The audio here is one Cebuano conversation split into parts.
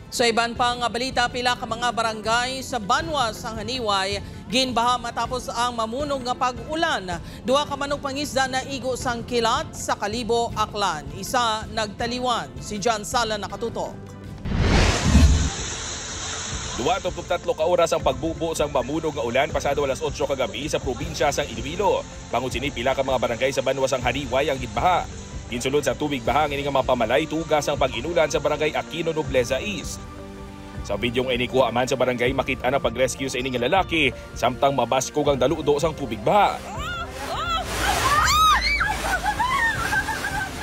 Sa iban pang balita, pila ka mga barangay sa Banwa sang Haniway ginbaha matapos ang mamunog nga pag-ulan. Duha ka manok pangisda na igo sang kilat sa Kalibo, Aklan. Isa nagtaliwan. Si John Sala nakatutok. 2.33 ka oras ang pagbubo sang mamunog nga ulan pasado alas 8 kagabi sa probinsya sang Iloilo. Bangod sini, pila ka mga barangay sa Banwa sang Haniway ang ginbaha. Ginsulod sa tubig baha ang ini nga mga pamalay tugas ang pag-inulan sa barangay Aquino Nobleza East. Sa videong inikuha man sa barangay, makita na pag-rescue sa ining lalaki samtang mabaskog ang daludo sang tubig baha.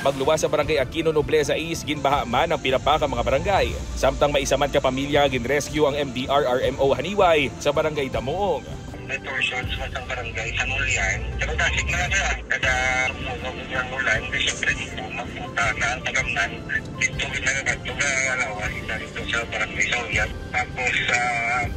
Magluwas sa barangay Aquino Nobleza East, ginbaha man ang pila pa ka mga barangay. Samtang may isa man ka pamilya ginrescue ang MDRRMO Haniway sa barangay Damoong. May portions sa barangay sa Nulian. Pero dasig na siya. Kada umugog ng ulan, di siyempre dito magputa na ang tagamnan. Dito ginagagadto na alawa sila dito sa barangay Sauyan. Tapos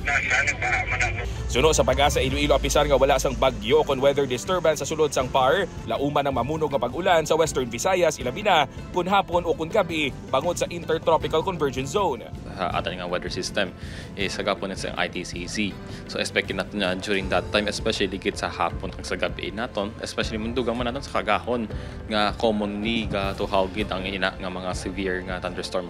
nasa nagbaha man ako. Suno sa Pag-asa Iloilo, apisar nga wala sang bagyo kon weather disturbance sa sulod sang PAR, lauman ang mamunog nga pag-ulan sa Western Visayas, ilabi na kun hapon o kun gabi bangod sa Intertropical Convergence Zone. Sa atin nga weather system is sa gapon sa ITCZ. So expect natin na during that time, especially gid sa hapon kag sa gabi naton, especially mundugang man naton sa kagahon nga commonly ga tuhaw gid ang ina nga mga severe nga thunderstorm.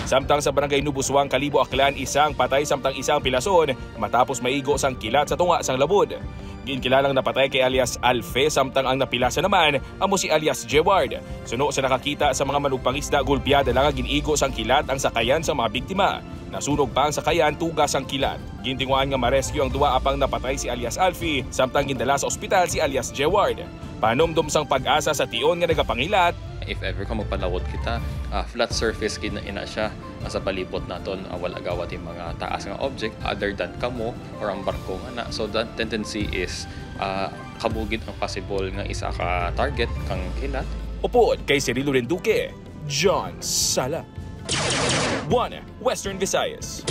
Samtang sa barangay Nubuswang, Kalibo, Aklan, isang patay samtang isang pilason matapos maigo sang kilat sa tunga sang labod. Ginkilalang napatay kay alias Alfe, samtang ang napilasa naman amo si alias Jeward. Suno sa nakakita sa mga manugpangisda, gulpiada lang ang ginigo sang kilat ang sakayan sa mga biktima. Nasunog pa ang sakayan tugas ang kilat. Gintinguan nga marescue ang duwa, apang napatay si alias Alfie samtang gindala sa ospital si alias Jeward. Panomdom sang Pag-asa sa tion nga nagapangilat, if ever ka magpalawot kita, flat surface gid na ina siya sa palibot naton, wala gawat yung mga taas nga object other than kamo or ang barko nga na. So that tendency is kabugid ang possible nga isa ka target kang kilat. Upod kay Cirilo Renduque, John Sala. 1 Western Visayas.